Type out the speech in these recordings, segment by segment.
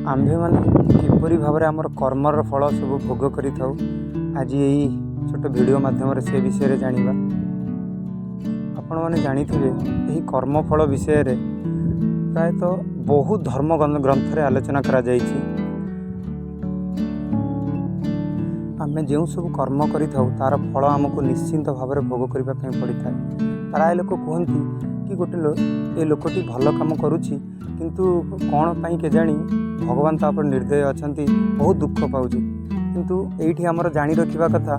ଆମ୍ଭେମାନେ କିପରି ଭାବରେ ଆମର କର୍ମର ଫଳ ସବୁ ଭୋଗ କରିଥାଉ, ଆଜି ଏଇ ଛୋଟ ଭିଡ଼ିଓ ମାଧ୍ୟମରେ ସେ ବିଷୟରେ ଜାଣିବା। ଆପଣମାନେ ଜାଣିଥିବେ, ଏହି କର୍ମଫଳ ବିଷୟରେ ପ୍ରାୟତଃ ବହୁତ ଧର୍ମ ଗ୍ରନ୍ଥରେ ଆଲୋଚନା କରାଯାଇଛି। ଆମେ ଯେଉଁ ସବୁ କର୍ମ କରିଥାଉ, ତା'ର ଫଳ ଆମକୁ ନିଶ୍ଚିନ୍ତ ଭାବରେ ଭୋଗ କରିବା ପାଇଁ ପଡ଼ିଥାଏ। ପ୍ରାୟ ଲୋକ କୁହନ୍ତି କି ଗୋଟେ ଏ ଲୋକଟି ଭଲ କାମ କରୁଛି, କିନ୍ତୁ କ'ଣ ପାଇଁ କେଜାଣି ଭଗବାନ ତା ଉପରେ ନିର୍ଦ୍ଦୟ ଅଛନ୍ତି, ବହୁତ ଦୁଃଖ ପାଉଛି। କିନ୍ତୁ ଏଇଠି ଆମର ଜାଣି ରଖିବା କଥା,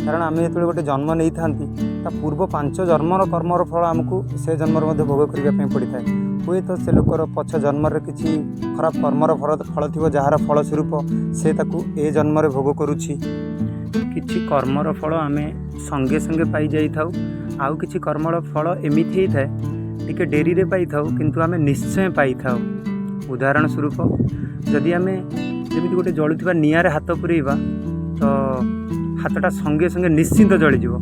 କାରଣ ଆମେ ଯେତେବେଳେ ଗୋଟେ ଜନ୍ମ ନେଇଥାନ୍ତି, ତା ପୂର୍ବ 5 ଜନ୍ମର କର୍ମର ଫଳ ଆମକୁ ସେ ଜନ୍ମରେ ମଧ୍ୟ ଭୋଗ କରିବା ପାଇଁ ପଡ଼ିଥାଏ। ହୁଏତ ସେ ଲୋକର ପଛ ଜନ୍ମରେ କିଛି ଖରାପ କର୍ମର ଫଳ ଥିବ, ଯାହାର ଫଳସ୍ୱରୂପ ସେ ତାକୁ ଏ ଜନ୍ମରେ ଭୋଗ କରୁଛି। କିଛି କର୍ମର ଫଳ ଆମେ ସଙ୍ଗେ ସଙ୍ଗେ ପାଇଯାଇଥାଉ, ଆଉ କିଛି କର୍ମର ଫଳ ଏମିତି ହେଇଥାଏ ଟିକେ ଡେରିରେ ପାଇଥାଉ, କିନ୍ତୁ ଆମେ ନିଶ୍ଚୟ ପାଇଥାଉ। ଉଦାହରଣ ସ୍ୱରୂପ, ଯଦି ଆମେ ଯେମିତି ଗୋଟେ ଜଳୁଥିବା ନିଆଁରେ ହାତ ପୁରେଇବା, ତ ହାତଟା ସଙ୍ଗେ ସଙ୍ଗେ ନିଶ୍ଚିନ୍ତ ଜଳିଯିବ।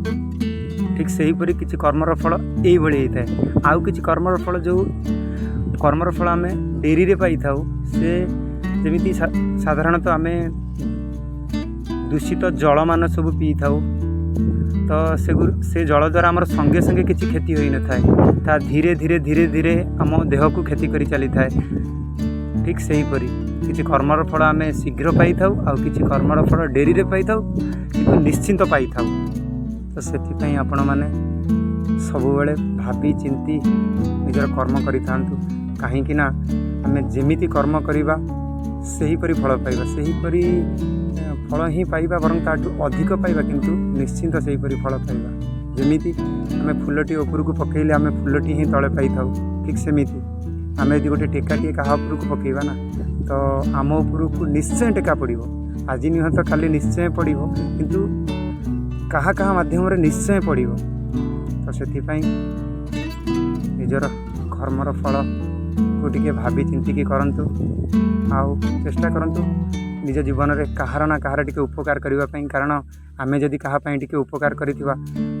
ଠିକ୍ ସେହିପରି କିଛି କର୍ମର ଫଳ ଏଇଭଳି ହେଇଥାଏ। ଆଉ କିଛି କର୍ମର ଫଳ, ଯେଉଁ କର୍ମର ଫଳ ଆମେ ଡେରିରେ ପାଇଥାଉ, ସେ ଯେମିତି ସାଧାରଣତଃ ଆମେ ଦୂଷିତ ଜଳମାନ ସବୁ ପିଇଥାଉ, ତ ସେ ଜଳ ଦ୍ୱାରା ଆମର ସଙ୍ଗେ ସଙ୍ଗେ କିଛି କ୍ଷତି ହୋଇନଥାଏ, ତା ଧୀରେ ଧୀରେ ଧୀରେ ଧୀରେ ଆମ ଦେହକୁ କ୍ଷତି କରି ଚାଲିଥାଏ। ଠିକ୍ ସେହିପରି କିଛି କର୍ମର ଫଳ ଆମେ ଶୀଘ୍ର ପାଇଥାଉ, ଆଉ କିଛି କର୍ମର ଫଳ ଡେରିରେ ପାଇଥାଉ, କିନ୍ତୁ ନିଶ୍ଚିନ୍ତ ପାଇଥାଉ। ତ ସେଥିପାଇଁ ଆପଣମାନେ ସବୁବେଳେ ଭାବି ଚିନ୍ତି ନିଜର କର୍ମ କରିଥାନ୍ତୁ, କାହିଁକି ନା ଆମେ ଯେମିତି କର୍ମ କରିବା ସେହିପରି ଫଳ ପାଇବା। ସେହିପରି ଫଳ ହିଁ ପାଇବା, ବରଂ ତାଠୁ ଅଧିକ ପାଇବା, କିନ୍ତୁ ନିଶ୍ଚିନ୍ତ ସେହିପରି ଫଳ ପାଇବା। ଯେମିତି ଆମେ ଫୁଲଟି ଉପରକୁ ପକାଇଲେ ଆମେ ଫୁଲଟି ହିଁ ତଳେ ପାଇଥାଉ, ଠିକ୍ ସେମିତି ଆମେ ଯଦି ଗୋଟେ ଟେକାଟିଏ କାହା ଉପରକୁ ପକାଇବା ନା, ତ ଆମ ଉପରକୁ ନିଶ୍ଚୟ ଟେକା ପଡ଼ିବ। ଆଜି ନୁହେଁ ତ କାଲି ନିଶ୍ଚୟ ପଡ଼ିବ, କିନ୍ତୁ କାହା କାହା ମାଧ୍ୟମରେ ନିଶ୍ଚୟ ପଡ଼ିବ। ତ ସେଥିପାଇଁ ନିଜର କର୍ମର ଫଳକୁ ଟିକେ ଭାବି ଚିନ୍ତିକି କରନ୍ତୁ, ଆଉ ଚେଷ୍ଟା କରନ୍ତୁ ନିଜ ଜୀବନରେ କାହାର ନା କାହାର ଟିକେ ଉପକାର କରିବା ପାଇଁ। କାରଣ ଆମେ ଯଦି କାହା ପାଇଁ ଟିକେ ଉପକାର କରିଥିବା,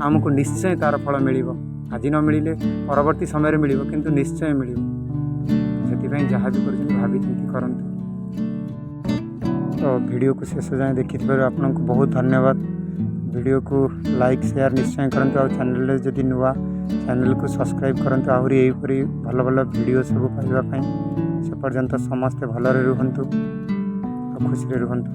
ଆମକୁ ନିଶ୍ଚୟ ତା'ର ଫଳ ମିଳିବ। ଆଜି ନ ମିଳିଲେ ପରବର୍ତ୍ତୀ ସମୟରେ ମିଳିବ, କିନ୍ତୁ ନିଶ୍ଚୟ ମିଳିବ। ସେଥିପାଇଁ ଯାହା ବି କରୁଛନ୍ତି ଭାବି ଚିନ୍ତି କରନ୍ତୁ। ତ ଭିଡ଼ିଓକୁ ଶେଷ ଯାଏଁ ଦେଖିଥିବାରୁ ଆପଣଙ୍କୁ ବହୁତ ଧନ୍ୟବାଦ। ଭିଡ଼ିଓକୁ ଲାଇକ୍, ସେୟାର ନିଶ୍ଚୟ କରନ୍ତୁ, ଆଉ ଚ୍ୟାନେଲରେ ଯଦି ନୂଆ, ଚ୍ୟାନେଲକୁ ସବସ୍କ୍ରାଇବ୍ କରନ୍ତୁ ଆହୁରି ଏହିପରି ଭଲ ଭଲ ଭିଡ଼ିଓ ସବୁ ପାଇବା ପାଇଁ। ସେ ପର୍ଯ୍ୟନ୍ତ ସମସ୍ତେ ଭଲରେ ରୁହନ୍ତୁ ଆଉ ଖୁସିରେ ରୁହନ୍ତୁ।